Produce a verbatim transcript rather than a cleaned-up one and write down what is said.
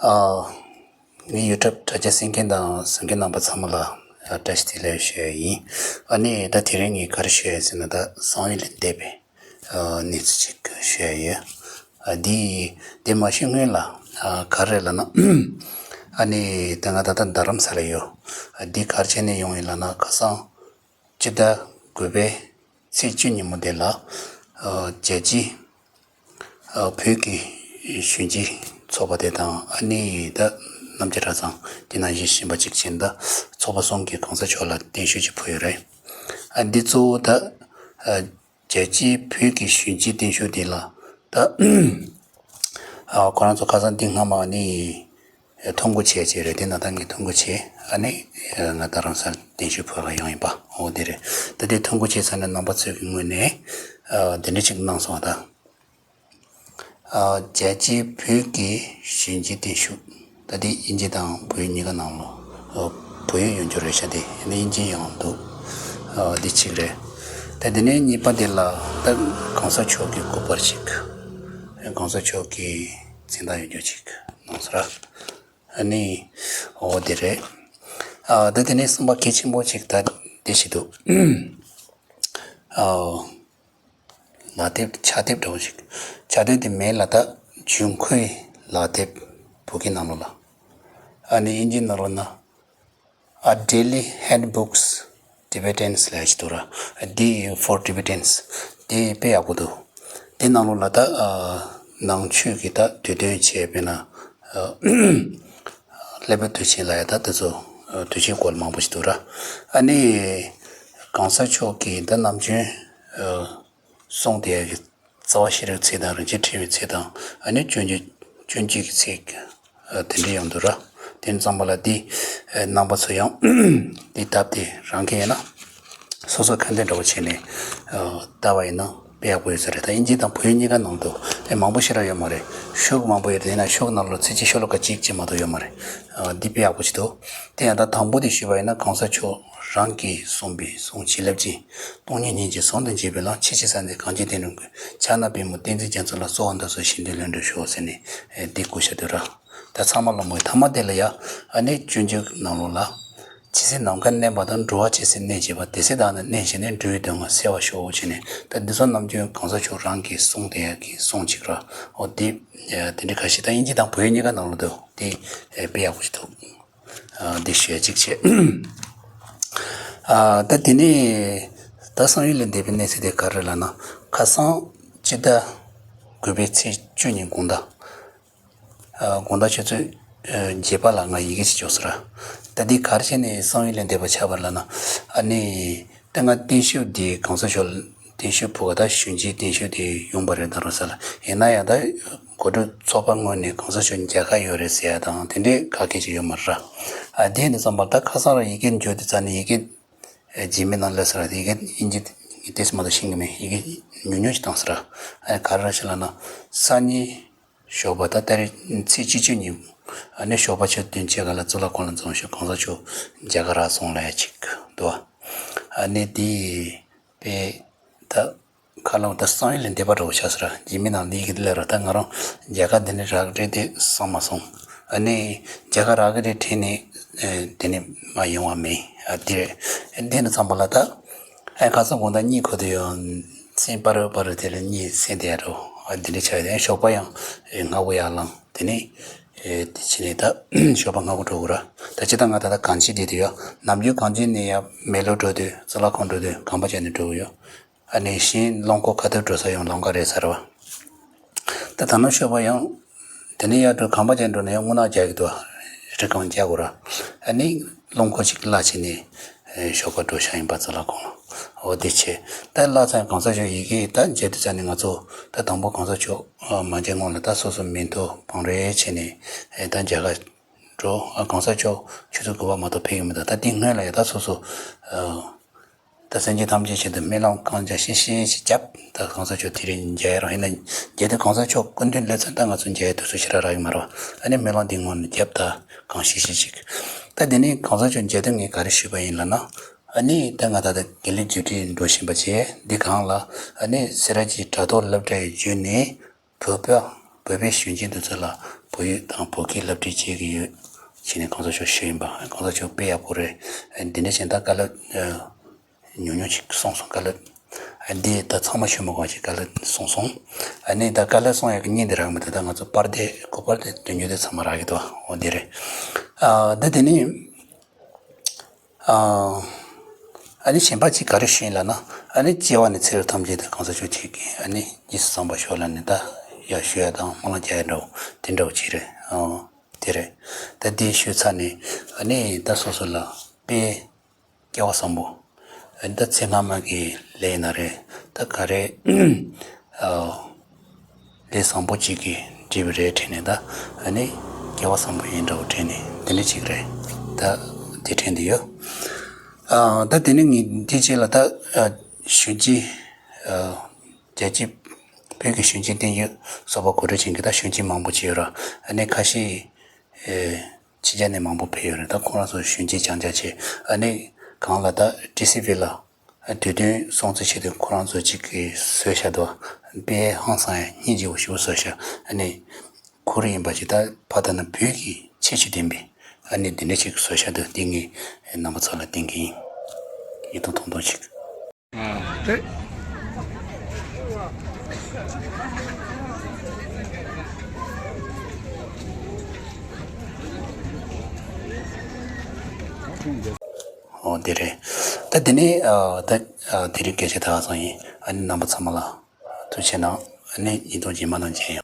ཨ། ངའི་ཡུ་ཊུབ་དྲ་རྒྱ་གསན་མཁན་དང་གཟིགས་མཁན་རྣམ་པ་ཚང་མ་ལ་ཨ་བཀྲ་ཤིས་བདེ་ལེགས་ཞུ་ཡ་ཡིན། ཨ་ནི་ད་དེ་རིང་ངས་ག་རེ་ཞུ་ཡ་ཡིན་ཟེར་ན། ད་གསང་ཡུལ་ལས་འདས་པའི་ཨ་གནས་ཚུལ་ཅིག་ཞུ་ཡ་ཡོད། ཨ་འདི་དེ་མ་ཞུས་སྔོན་ལ་ཨ་ག་རེ་ལབ་ན། ཨ་ནི་ད་ང་ད་ལྟ་རྡ་རམ་ས་ལ་ཡོད། ཨ་འདི་ག་རེ་བྱས་ནས་ཡོང་ཡིན་ལབ་ན། ཁ་སང་སྤྱི་ཟླ་དགུ་པའི་ཚེས་བཅུ་ཉིན་མོ་དེ་ལ་ཨ་རྒྱལ་སྤྱིའི་ཨ་བོད་ཀྱི་གཞོན་སྐྱེས་ཚོགས་པ་དེ་དང་། ཨ་ནི་ད་རྣམ་རྒྱལ་གྲྭ་ཚང་དེ་ནང་བཞིན་གཞན་པ་གཅིག་བྱས་ན། ད་ཚོགས་པ་གསུམ་གྱིས་གོང་ས་མཆོག་ལ་བརྟན་བཞུགས་ཅིག་ཕུལ་ཡོད་རེད། ཨ་འདི་གཙོ་བོ་ད་ཨ་རྒྱལ་སྤྱིའི་བོད་ཀྱི་གཞོན་སྐྱེས་བརྟན་བཞུགས་དེ་ལ་ད་ཨ་ཁོ་རང་ཚོ་ཁ་སང་འདི་སྔ་མ་ནི་ཐོ་འགོད་བྱས་བྱས་རེད། དེ་ནང་ད་ངས་ཐོ་འགོད་བྱས། ཨ་ནི་ང་རྡ་རམ་ས་ལ་བརྟན་བཞུགས་ཕུལ་ག་ཡོང་ཡིན་པ། འོ་དེ་རེད། ད་དེ་ཐོ་འགོད་བྱས་ཚར་ནས་རྣམ་པ་ཚོའི་གི་ངོས་ནས་ཨ་དེ་འདྲ་ཅིག་གནང་སོང་བ་ད། ཨ་རྒྱལ་སྤྱིའི་བོད་ཀྱི་གཞོན་སྐྱེས་བརྟན་བཞུགས། ད་དེ་དབྱིན་ཇི་དང་བོད་ཡིག་གཉིས་ཀ་ནང་ལོ། ཨ་བོད་ཡིག་ཡོད་རྒྱུ་རེད་ཤག་དེ་ནི་དབྱིན་ཇི་ཡང་འདུག་ཨ་དེ་གཅིག་རེད། ད་དེ་ནས་གཉིས་པ་དེ་ལ་ད་གོང་ས་མཆོག་གི་སྐུ་པར་ཅིག་གོང་ས་མཆོག་གི་མཚན་རྟགས་ཡོད་རྒྱུ་ཅིག་གནང་སོང་ར། ཨ་ནི་འོ་དེ་རེད། ཨ་ད་དེ་ནས་གསུམ་པ་གལ་ཆེན་པོ་ཅིག་ད་དེ་ཞིག་འདུག་ཨ་ལག་དེབ། ཕྱག་དེབ་འདྲ་བོ་ཞིག་ཕྱག་དེབ་དེ་མིང་ལ་ད་འབྱུང་ཁུངས་ལག་དེབ། བོད་སྐད་ནང་ལོགས་ལ། ཨ་ནི་དབྱིན་ཇི་ནང་ལོགས་ན། A Delhi Handbooks Tibetans ལབ་ཞིག་འདུག་ར། D for Tibetans དེ་དཔེ་ཡག་པོ་འདུག་དེ་ནང་ལོགས་ལ་ད་ཨ་ནང་ཆོས་ཀྱི་ད་དུས་སྟོན་བྱས། དཔེར་ན་ཨ་སློབ་དཔོན་དུས་ཆེན་ལབ་ཡ། ད་དེ་ཚོ་ཨ་དུས་ཆེན་སྐོར་མང་པོ་ཞིག་འདུག་ར། ཨ་ནི་གོང་ས་མཆོག་གི་ད་ནམ་རྒྱུན་ཨ་གསུང་བསྡད་ཡ་གི་རྩ་བ་ཤེས་རིག་ཚིག་དང་། རིན་ཆེན་ཕྲེང་བའི་ཚིག་དང་། ཨ་ནི་སྤྱོད་འཇུག་སྤྱོད་འཇུག་གི་ཚིག་ཨ་དེ་འདྲ་ཡོང་འདུག་ར། དེ་ཙམ་པ་ལ་འདི་ཨ་རྣམ་པ་ཚོ་ཡང་འདི་སྟབས་བདེ་རང་གི་ཡིན་ན་སོ་སོ་ཁ་འདོན་འདྲ་བོ་བྱས་ནས་ཨ་ལྟ་བ་ཡིན་ན་དཔེ་ཡག་པོ་ཡོད་ས་རེད། ད་དབྱིན་ཇི་དང་བོད་ཡིག་གཉིས་ཀ་ནང་དུ་དེ་མང་པོ་ཞེ་དྲག་ཡོད་མ་རེད། ཤོག་མང་པོ་ཡོད་རེད། ཡིན་ན་ཤོག་ནང་ལོགས་ཚིག་གཅིག་ཤོ་ལོ་ཀ་གཅིག་ཅིག་མ་གཏོགས་ཡོད་མ་རེད། ཨ་འདི་དཔེ་ཡག་པོ་ཞིག་འདུག་དེ་ཡང་ད་དང་པོ་དེ་ཞུས་པ་ཡིན་ན། གོང་ས་མཆོག་རང་གིས་གསུངས་པའི་གསུང་བྱིན་རླབས་ཅན། སྟོང་ཉིད་སྙིང་རྗེ་ཟུང་དུ་འཇུག་པའི་ལམ། ཕྱི་ཕྱིར་ས་འཛིན་གངས་ཅན་བསྟན་འགྲོའི་མགོན། ཕྱག་ན་པདྨོ་བསྟན་འཛིན་རྒྱ་མཚོ་ལ། གསོལ་བ་འདེབས་སོ་ཞིང་དུ་ལྷུན་གྲུབ་ཤོག་ཟེར་ནས་ཨེ་འདི་བསྐུར་བཞག་འདུག་ར། ད་ཚང་མ་ལ་མོའི་ཐ་མ་དེ་ལ་ཡ། ཨ་ནི་སྤྱོད་འཇུག་ནང་ལོགས་ལ། ཇི་སྲིད་ནམ་མཁའ་མཉམ་པ་དང་། འགྲོ་བ་ཇི་སྲིད་གནས་བྱེད་པ། དེ་སྲིད་བདག་ནི་གནས་བྱས་ནས། འགྲོ་བའི་དོན་ལྔ་གསལ་བར་ཤོག་ཟེར་ནས། ད་འདི་ཚོ་ནམ་རྒྱུན་གོང་ས་མཆོག་རང་གིས་གསུངས་བསྡད་ཡ་གི་གསུང་ཅིག་ར། འོ་དེ་དེ་འདྲ་ཁ་ཤས་ད་དབྱིན་ཇི་དང་བོད་ཡིག་གཉིས་ཀ་ནང་ལོགས་འདུག་དེ་དཔེ་ཡག་པོ་ཞིག་འདུག་ཨ་འདི་ཞུ་ཡ་གཅིག་བྱས། ཨ་ད་དེ་ནས་ད་གསང་ཡུལ་ལས་འདས་པའི་གནས་ཚུལ་དེ་ག་རེ་ལབ་ན། ཁ་སང་སྤྱི་ཟླ་དགུ་པའི་ཚེས་བཅུ་ཉིན་དགོང་དག་ཨ་དགོང་དག་ཆུ་ཚོད་ཨ་བརྒྱད་པ་ལ་ང་ཡི་གེ་ཞིག་འབྱོར་སོང་ར། ད་འདི་ག་རེ་བྱས་ནས་གསང་ཡུལ་ལས་འདས་པ་ཆགས་པ་རེད་ལབ་ན། ཨ་ནི་ད་ང་བརྟན་བཞུགས་འདི་གོང་ས་མཆོག་བརྟན་བཞུགས་ཕུལ་ག་ད་གཞོན་སྐྱེས་བརྟན་བཞུགས་དེ་ཡོང་པ་རེད། རྡ་རམ་ས་ལ། ཡིན་ན་ཡང་ད་གོ་སྒྲིག་ཚོགས་པ་ངོས་ནས་གོང་ས་མཆོག་མཇལ་ཁ་ཡོད་རེད་ཟེར་ཡ་དང་དེ་འདྲའི་ག་གེ་ཅིག་ཡོད་མ་རེད་ར། ཨ་དེ་ཡིན་དུས་ཙམ་པར་ད་ཁ་སང་རང་ཡི་གེ་འབྱོར་དུས་ཙ་ནས་ཡི་གེ་རྗེས་མའི་ནང་སླེབས་སོང་ར། ཡི་གེ་དབྱིན་ཇི་ཏོག་ཙམ་མ་གཏོགས་ཤེས་ཀྱི་མེད། ཡི་གེ་ཉུང་ཉུང་ཞིག་བཏང་སོང་ར། ཨ་ག་རེ་རེད་ལབ་ན། སང་ཉིན་ཞོགས་པ་ད་ལྟ་རེ་ཚེས་བཅུ་གཅིག་ཉིན། ཨ་ནི་ཞོགས་པ་ཆུ་ཚོད་བདུན་ཕྱེད་ཀ་ལ་གཙུག་ལག་ཁང་ལ་འཛོམས་ཤོག་གོང་ས་མཆོག་མཇལ་ཁ་རག་སོང་ལབ་ཡ་ཅིག་འདུག་ཨ་ནི་དེ་དཔེ་ད་ཁ་ལོང་ད་གསང་ཡུལ་ལས་འདས་པ་འདྲ་བོ་ཆགས་སོང་ར། རྗེས་མའི་ནང་ལ་ཡི་གེ་དེ་སླེབས་ར། ད་ང་རང་མཇལ་ཁ་དེ་འདྲ་རག་གི་རེད་དེ་བསམ་མ་སོང་། ཨ་ནི་མཇལ་ཁ་རག་གི་རེད་དྲན་ནས་ཨ་དེ་ནས་མ་ཡོང་བ་མེད། ཨ་དེ་རེད། དེ་ནས་ཚང་མ་ལ་ད། ཨ་ཁ་སང་དགོང་དག་གཉིད་ཁུག་དུས་ཡང་སེམས་པ་རུ་པ་རུ་དེ་ལ་གཉིད་སད་བསྡད་ཡ་འདྲ་བོ། ཨ་དེ་འདྲ་ཆགས་ཡོད། ཞོགས་པ་ཡང་སྔ་པོ་ཡར་ལངས། དེ་ནས་ཨེ་དེ་བྱས་ནས་ད་ཞོགས་པ་སྔ་པོ་འགྲོ་དགོས་ར། ད་སྤྱིར་བཏང་ང་ད་ལྟ་གངས་ཅན་བསྡད་དུས་ཡ། ནམ་རྒྱུན་གངས་ཅན་ནས་ཡ་མེག་ལོར་འགྲོ་དུས། གཙུག་ལག་ཁང་འགྲོ་དུས་གམ་པ་བརྒྱབ་ནས་འགྲོ་གི་ཡོད། ཨ་ནི་གཞན་རླངས་འཁོར་ཁ་ཐུག་འགྲོ་ས་ཡང་ལམ་ཁ་རེད་ས་རེད་བ། ད་ད་ནང་ཞོགས་པ་ཡང་། དེ་ནས་ཡར་འགྲོ་གམ་པ་བརྒྱབ་འགྲོ་ན་ཡང་རྔུལ་ནག་རྒྱག་གི་འདུག་རི་སྒང་རྒྱག་དགོས་ར། ཨ་ནི་རླངས་འཁོར་ཞིག་གླ་བྱས་ནས་ཨེ་ཞོགས་པ་འགྲོ་ཤག་ཡིན་པ། གཙུག་ལག་ཁང་ལ། འོ་དེ་བྱས། ད་གླ་ཚར་གོང་ས་མཆོག་ཡི་གེ་ད་མཇལ་དུས་ཙ་ནས་ང་ཚོ་ད་དང་པོ་གོང་ས་མཆོག་མ་མཇལ་སྔོན་ལ་ད་སོ་སོ་མིང་ཐོ་བང་རེ་བྱས་ནས་ཨེ་ད་མཇལ་ཁ་འགྲོ། ཨ་གོང་ས་མཆོག་ཆུ་ཚོད་དགུ་པ་མ་གཏོགས་ཕེབས་ཀྱི་མི་འདུག་ད་དེ་སྔོན་ལ་ཡ་ད་སོ་སོ་ཨ། ད་སེམས་ཅན་ཐམས་ཅད་ཆེད་དུ་སྨོན་ལམ་གང་བྱ་ཤེས་ཤེས་ཤིག་བརྒྱབ། ད་གོང་ས་མཆོག་དེ་རིང་མཇལ་ཡ་རང་ཡིན་ན། མཇལ་དུས་གོང་ས་མཆོག་སྐུ་མདུན་སླེབས་ཚར། ད་ང་ཚོ་མཇལ་ཡ་དུས་ཚོད་ཞེ་དྲག་རག་གི་མ་རེད་བ། ཨ་ནི་སྨོན་ལམ་འདི་སྔོན་ནས་བརྒྱབ། ད་གང་ཤེས་ཤེས་ཤིག་ད་དེ་ནས་གོང་ས་མཆོག་མཇལ་དུས་ངས་ག་རེ་ཞུས་པ་ཡིན་ལབ་ན། ཨ་ནི་ད་ང་ད་ལྟ་དགེ་ལེགས་རྒྱུད་འགྲེལ་འགྲོ་བཞིན་པ་བྱས། འདི་སྒང་ལ་ཨ་ནི་སེ་ར་བྱེས་དྲ་ཐོག་སློབ་གྲྭའི་བརྒྱུད་ནས་བོད་པ་ བོད་པའི་གཞོན་སྐྱེས་འདི་ཚོ་ལ་བོད་ཡིག་དང་བོད་སྐད་སློབ་ཁྲིད་བྱེད་ཀྱི་ཡོད་བྱས་ནས་གོང་ས་མཆོག་ཞུས་ཡིན་པ། གོང་ས་མཆོག་དཔེ་ཡག་པོ་རེད། འདི་འདྲ་བྱས་ད་བཀའ་སློབ་ཉུང་ཉུང་ཅིག་གསུངས་སོང་། བཀའ་སློབ་འདི་ད་ཚང་མ་ཞུ་མ་དགོས་ཅིག་བཀའ་སློབ་གསུངས་སོང་། ཨ་ནི་ད་བཀའ་སློབ་གསུང་ཡག་གི་བརྙན་འདི་རག་མི་འདུག་ད་ང་ཚོ་པར་དེ་གོ་པར་དེ་དོན་གཉེར་དེ་ཚང་མ་རག་གི་འདུག་འོ་འདི་རེད། ཨ་ད་དེ་ནི། ཨ་ནི་གཞན་པ་ཅིག་ག་རེ་ཞུ་ཡིན་ལབ་ན། ཨ་ནི་སྐྱེ་བ་ནས་ཚེ་རབས་ཐམས་ཅད་དུ་གོང་ས་མཆོག་ཁྱེད་ཀྱིས་ཨ་ནི་རྗེས་སུ་བཟུང་བར་ཤོག་ལབ་ནས་ད་ཡར་ཞུ་ཡ་དང་སྨོན་ལམ་རྒྱག་ཡ་འདྲ་བོ་དེ་འདྲ་བོ་ཅིག་རེད། ཨོ་དེ་རེད། ད་དེ་ཞུས་ཚར་ནས་ཨ་ནི་ད་སོ་སོ་ལ་དཔེ་སྐལ་བ་བཟང་པོ། ཨ་ནི་ད་ཚེ་སྔ་མ་གི་ལས་ཡིན་ན་རེད། ད་ག་རེ་ཨ། ལས་བཟང་པོ་གཅིག་གིས་བྲིས་པ་རེད་དྲན་ནས་ད་ཨ་ནི་སྐལ་བ་བཟང་པོ་ཡིན་འདྲ་བོ་དྲན་ནས་འདི་འདྲ་གཅིག་རེད། ད་དེ་དྲན་འདི་ཡོད། ཨ་ད་དེ་ནི་ངས་འདི་རྗེས་ལ་ད་ཨ་གཞོན་སྐྱེས་ཨ་རྒྱལ་སྤྱི་བོད་ཀྱི་གཞོན་སྐྱེས་བསྟན་བཅོས་ཚོགས་པ་གོ་སྒྲིག་ཅན་གྱི་ད་གཞོན་སྐྱེས་མང་པོ་ཅིག་ཡོད་ར། ཨ་ནི་ཁ་ཤས་ཨེ་ཕྱི་རྒྱལ་ནས་མང་པོ་ཕེབས་ཡོད་རེད། ད་ཁོ་རང་ཚོ་གཞོན་སྐྱེས་རྐྱང་རྐྱང་བྱས་ཨ་ནི་གང་ལ་ད་ཊི་སི་ཝི་ལ། དུས་སྟོན་སྲུང་བརྩི་ཆེད་དུ་ཁོ་རང་ཚོ་གཅིག་གིས་བཟོས་བཞག་འདུག་དཔེ་ཧང་སང་ཡ་སྙིང་རྗེ་བོ་ཞིག་བཟོས་བཞག་ཨ་ནི་ཁོ་རང་ཡིན་པ་ཞིག་ད་ཕ་ད་ན་བོད་ཀྱི་ཁྱད་ཆོས་ལྡན་པའི་ཨ་ནི་འདི་འདྲ་ཞིག་བཟོས་བཞག་འདུག་འདི་ངས་རྣམ་པ་ཚོ་ལ་བསྟན་གྱི་ཡིན། ཡིད་དུ་ཐོང་ཐོང་ཞིག་ཨོ་དེ་རེད། ད་དེ་ནས་ཨ་ད་ཨ་དེ་རིང་སྐད་ཆ་ད་ག་ཚོད་ཡིན། ཨ་ནི་རྣམ་པ་ཚང་མ་ལ་ཐུགས་རྗེ་གནང་། ཨ་ནི་ཉིས་སྟོང་རྗེས་མ་ནང་མཇལ་ཡོང་།